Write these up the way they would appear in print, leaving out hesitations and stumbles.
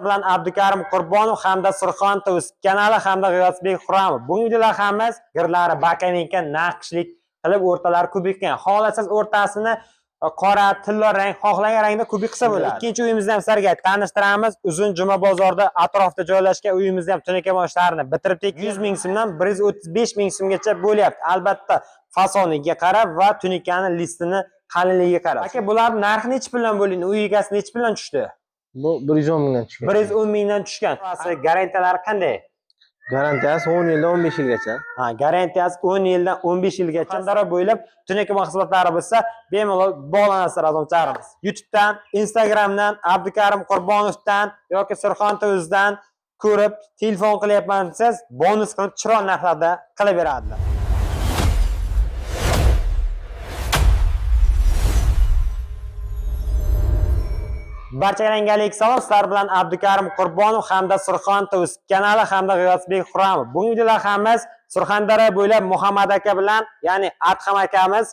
Bilan Abdukarim Qurbonov hamda Surxon TV kanali hamda G'iyosbek Xuramov. Bugungi loyihamiz girlari bakaninka naqshlik qilib o'rtalari kubik qilgan. Xohlasangiz o'rtasini qora, tilla rang, xohlagan rangda kubik qilsa bo'ladi. Ikkinchi uyimizni ham sizlarga tanishtiramiz. Uzun Juma bozorida atrofda joylashgan uyimizni ham tunakamon ishlarini bitiribdik. 100 ming so'mdan 135 ming so'mgacha bo'lyapti. Albatta fasoniga qarab va tunikani listini qalinligiga qarab. Aka, bular narxi nechi puldan bo'lindi? Uy egasi nechi puldan tushdi? Bu 110 mingdan tushgan. 110 mingdan tushgan. Garantiyalari qanday? Garantiyasi 10 yildan 15 yilgacha. Ha, garantiyasi 10 yildan 15 yilgacha. Qandaro bo'ylab tunakamon xizmatlari bo'lsa, bemalol bog'lanasizlar azizlarimiz. YouTube'dan, Instagramdan, Abdukarim Qurbonovdan yoki Surxon TV'dan ko'rib, telefon qilyapman desangiz, bonus qilib chiroyli narxlarda qilib beradilar. Barchalarga salom. Sizlar bilan Abdukarim Qurbonov hamda Surxon TV kanali hamda G'iyosbek Xuramov. Bugungi loyihamiz Surxondaryo bo'ylab Muhammad aka bilan, ya'ni Adham akamiz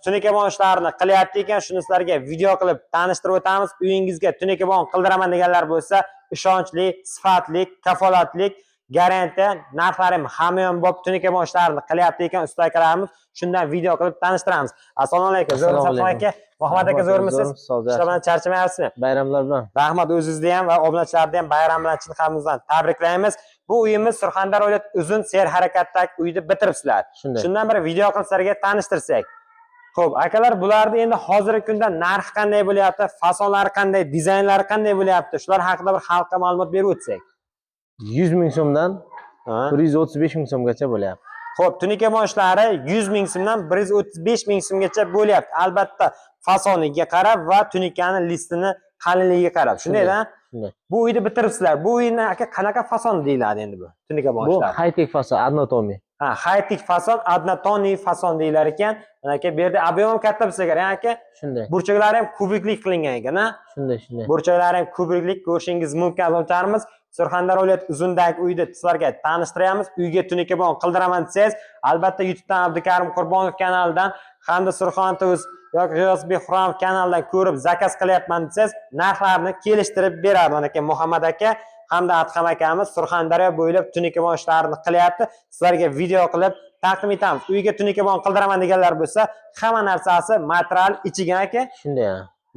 tunakamon ishlarini qilyapti ekan. Shuni sizlarga video qilib tanishtirib o'tamiz. Uyingizga tunakamon qildiraman deganlar bo'lsa, ishonchli, sifatli, kafolatli, garantiya, narxlari ham hamyonbop tunakamon ishlarini qilyapti ekan usta akalarimiz. Shundan video qilib tanishtiramiz. Assalomu alaykum. Zo'rmisiz aka? Muhammad aka, zo'rmisiz? Ishlar bilan charchamayapsizmi? Bayramlar bilan. Rahmat, o'zingizni ham va obunachilarni ham bayram bilan chin qalbimizdan tabriklaymiz. Bu uyimiz Surxondaryo viloyati Uzun seyr harakatdagi uyni bitiribsizlar. Shundan bir video qilib sizlarga tanishtirsak. Xo'p, akalar, bularni endi hozirgi kunda narxi qanday bo'lyapti, fasonlari qanday, dizaynlari qanday bo'lyapti? Shular haqida bir xalqqa ma'lumot berib o'tsak. 100 ming so'mdan 135 ming so'mgacha bo'lyapti. Xo'p, tunakamon ishlari 100 ming so'mdan 135 ming so'mgacha bo'lyapti. Albatta fasoniga qarab va tunikani listini qalinligiga qarab. Shunday-da? Shunday. Bu uyni bitiribsizlar. Bu uyni aka qanaqa fason deyiladi endi bu? Tunakamon Bu ishlari. high-tech fason, однотонный. Ha, high-tech fason, однотонный fason deyilar ekan. Mana aka, bu yerda объем ham katta bo'lsa kerak, aka. Shunday. Burchaklari ham kubiklik qilingan ekan, ha? Shunday, shunday. Burchaklari ham kubiklik ko'rishingiz mumkin azizlarimiz. Surxondaryo viloyati Uzundagi uyni sizlarga tanishtiramiz. Uyga tunakamon qildiraman desangiz, albatta YouTube'dan Abdukarim Qurbonov kanalidan hamda Surxon TV yoki G'iyosbek Xuramov kanalidan ko'rib zakaz qilyapman desangiz, narxlarni kelishtirib beradi. Mana aka Muhammad aka hamda Adham akamiz Surxondaryo bo'ylab tunakamon ishlarini qilyapti. Sizlarga video qilib taqdim etamiz. Uyga tunakamon qildiraman deganlar bo'lsa, hamma narsasi material ichiga aka. Shunday.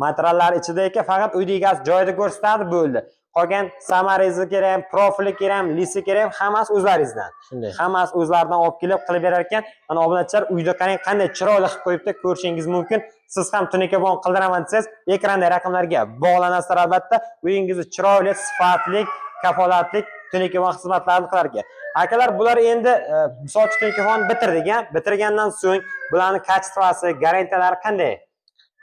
Materiallar ichida aka, faqat uyni egasi joyida ko'rsatadi, bo'ldi. Qolgan samaringizni kerak ham, profili kerak ham, lisi kerak ham, hammasi o'zlaringizdan. Shunday. Hammasi o'zlaridan olib kelib qilib berar ekan. Mana obunachilar, uyda qarang qanday chiroyli qilib qo'yibdi, ko'rishingiz mumkin. Siz ham tunakamon qildiraman desangiz, ekrandagi raqamlarga bog'lanasizlar albatta. Uyingizni chiroyli, sifatli, kafolatli tunakamon xizmatlarini qilar ekan. Akalar, bular endi misol uchun tunakamonni bitirdik, ha? Bitirgandan so'ng bularning kачествоsi, garantiyalari qanday?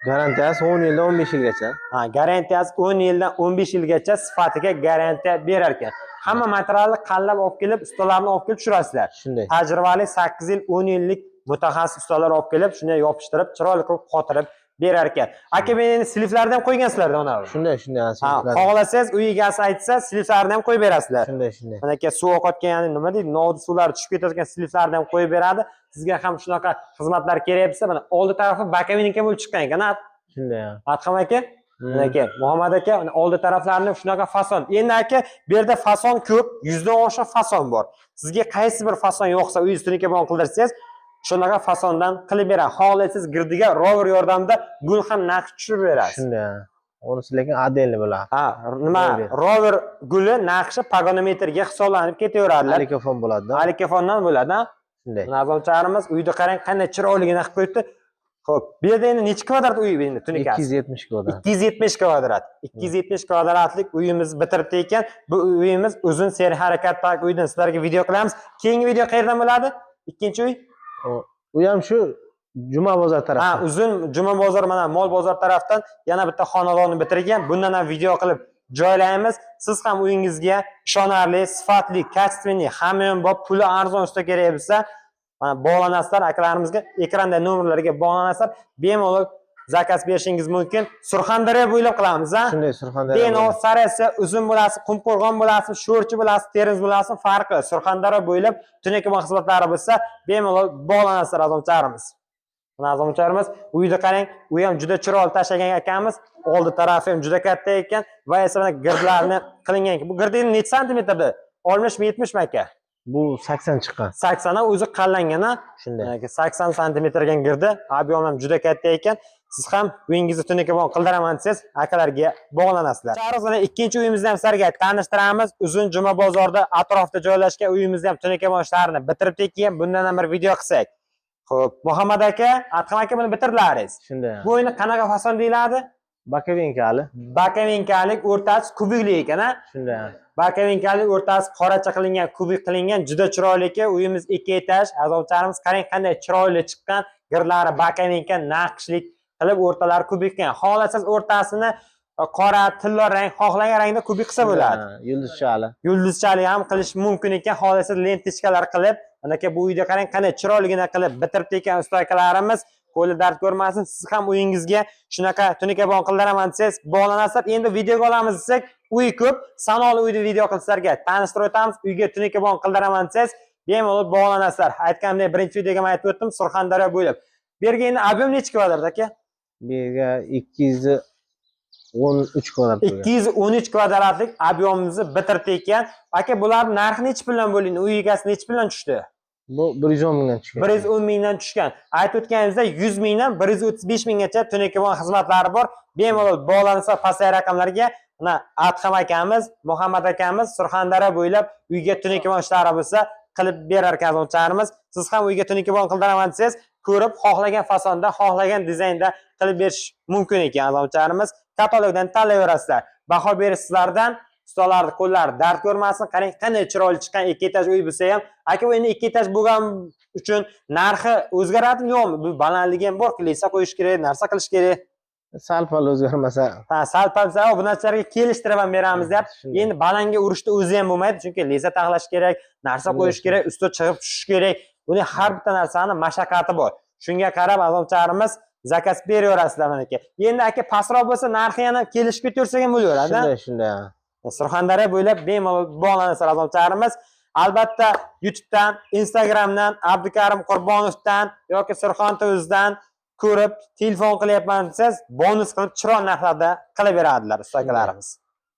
Garantiyasi 10 yildan 15 yilgacha. Ha, garantiyasi 10 yildan 15 yilgacha sifatiga garantiya berar ekan. Hamma materialni qanlab olib kelib, ustalarni olib kelib tushirasizlar. Shunday. Tajribali 8 yil, 10 yillik mutaxassis ustalar olib kelib, shunday yopishtirib, chiroyli qilib qotirib berar ekan. Aka, men endi sliflarni ham qo'ygansizlar mana bu. Shunday, shunday, Ha, xohlasangiz uy egasi aytsa, sliflarni ham qo'yib berasizlar. Shunday, shunday. Mana aka, suv oqayotgan, ya'ni nima deydi, novdi suvlari tushib ketayotgan sliflarni ham qo'yib beradi. Sizga ham shunaqa xizmatlar kerak bo'lsa, mana oldi tarafi bakavinka bo'lib chiqqan ekan, ha? Shunday. Adham aka, mana aka, Muhammad aka, mana oldi taraflarini shunaqa fason. Endi aka, bu yerda fason ko'p, 100 dan oshiq fason bor. Sizga qaysi bir fason yo'qsa, uy tunakamon qildirsangiz, shunaqa fasondan qilib beradi. Xohlasangiz girdiga rover yordamida gul ham naqsh tushirib berasiz. Shunday. Unisi lekin отдельный bo'ladi. Ha, nima rover guli naqshi pagonometrga hisoblanib ketaveradilar. Alikafon bo'ladi-da. Alikafondan bo'ladi, ha? Shunday. Mana azizlarimiz, uyni qarang qanday chiroyligini qilib qo'yibdi. Xo'p, bu yerda endi necha kvadrat uy endi tunikasi? 270 kvadrat. 270 kvadrat. 270 kvadratlik uyimiz bitiribdi ekan. Bu uyimiz Uzun seyr harakatdagi uydan sizlarga video qilamiz. Keyingi video qayerdan bo'ladi? Ikkinchi uy? U ham shu Juma bozor tarafdan. Ha, Uzun Juma bozor, mana mol bozor tarafdan yana bitta xonadonni bitirgan. Bundan ham video qilib joylaymiz. Siz ham uyingizga ishonarli, sifatli, качественный, hamyonbop, puli arzon usta kerak bo'lsa, mana bog'lanasizlar akalarimizga, ekranda nomerlarga bog'lanasizlar, bemalol zakaz berishingiz mumkin. Surxondaryo bo'ylab qilamiz, ha? Shunday, Surxondaryo. Denov, Sarasi, Uzun bo'lasi, Qumqo'rg'on bo'lasi, Sho'rchi bo'lasi, Termiz bo'lasi, farqi Surxondaryo bo'ylab tunakamon xizmatlari bo'lsa, bemalol bog'lanasizlar azizlarimiz. Mana azizlarimiz, uyni qarang, uy ham juda chiroyli tashlagan akamiz. Oldi tarafi ham juda katta ekan va esa mana girdlarni qilingan ekan. Bu girdi endi necha santimetrda? 60 mi 70 mi aka? Bu 80 chiqqan. 80 dan o'zi qallangan, ha? Shunday. Demak, 80 santimetrga girdi. Объем ham juda katta ekan. Siz ham uyingizni tunuka qildiraman desangiz, akalarga bog'lanasizlar. Mana ikkinchi uyimizni ham sizlarga tanishtiramiz. Uzun Juma bozorida atrofda joylashgan uyimizni ham tunuka ishlarini bitiribdik, keyin bundan ham bir video qilsak. Xo'p, Muhammad aka, Adham aka buni bitirdilaringiz. Shunday. Bu uyni qanaqa fason deyiladi? Bakavinkali. Bakavinkalik, o'rtasi kubikli ekan, ha? Shunday. Bakavinkalik o'rtasi qoracha qilingan, kubik qilingan, juda chiroyli ekan. Uyimiz 2 etaj. Azizlarimiz, qarang qanday chiroyli chiqqan. Girlari bakavinka naqshlik qilib o'rtalari kubik qilgan. Xohlasangiz o'rtasini qora, tilla rang, xohlagan rangda kubik qilsa bo'ladi. Yulduzchali. Yulduzchali ham qilish mumkin ekan. Xohlasangiz lentechkalar qilib, manaka bu uyda qarang qanday chiroyligina qilib bitiribdi ekan usta akalarimiz. Qo'li dard ko'rmasin. Siz ham uyingizga shunaqa tunuka-bon qildiraman desangiz, bog'lanasizlar. Endi videoga olamiz desak, uy ko'p, sanoqli uyda video qilib sizlarga tanishtirib o'tamiz. Uyga tunuka-bon qildiraman desangiz, bemalol bog'lanasizlar. Aytganimdek, birinchi videoga men aytib o'tdim, Surxondaryo bo'ylab. Bu yerga endi объем necha kvadrat aka? Bu yerga 213 kvadrat. 213 kvadratlik объем imizni bitirdi ekan. Aka, bular narxi necha puldan bo'lindi? Uy egasi necha puldan tushdi? Bu 110 mingdan tushgan. 110 mingdan tushgan. Aytib o'tganimizda 100 mingdan 135 minggacha tunuka-bon xizmatlari bor. Bemalol bog'lansa pastdagi raqamlarga. Mana Adham akamiz, Muhammad akamiz Surxondaryo bo'ylab uyga tunuka-bon ishlari bo'lsa qilib berar ekan azizlarimiz. Siz ham uyga tunuka-bon qildiraman desangiz, ko'rib xohlagan fasonda, xohlagan dizaynda qilib berish mumkin ekan azizlarimiz. Katalogdan tanlayverasizlar. Baho berish sizlardan. Ustalarning qo'llari dard ko'rmasin. Qarang qanday chiroyli chiqqan 2 etaj uy bo'lsa ham, aka bu endi 2 etaj bo'lgan uchun narxi o'zgaradimi yo'qmi? Bu balandligi ham bor, kilisa qo'yish kerak, narsa qilish kerak. Sal-pal o'zgarmasa. Ha, sal-pal bu narsalarga kelishtirib ham beramiz deb. Endi balandga urishda o'zi ham bo'lmaydi, chunki leza taxlash kerak, narsa qo'yish kerak, usta chiqib tushish kerak. Buni har bitta narsani mashaqqati bor. Shunga qarab azizlarimiz zakaz beraverasizlar mana aka. Endi aka pastroq bo'lsa narxi yana kelishib ketaversak ham bo'laveradi. Shunday, shunday. Surxondaryo bo'ylab bemalol bog'lanasizlar azizlarimiz. Albatta YouTube'dan, Instagramdan, Abdukarim Qurbonovdan yoki Surxon TV'dan ko'rib telefon qilyapman desangiz, bonus qilib chiroyli narxlarda qilib beradilar usta akalarimiz.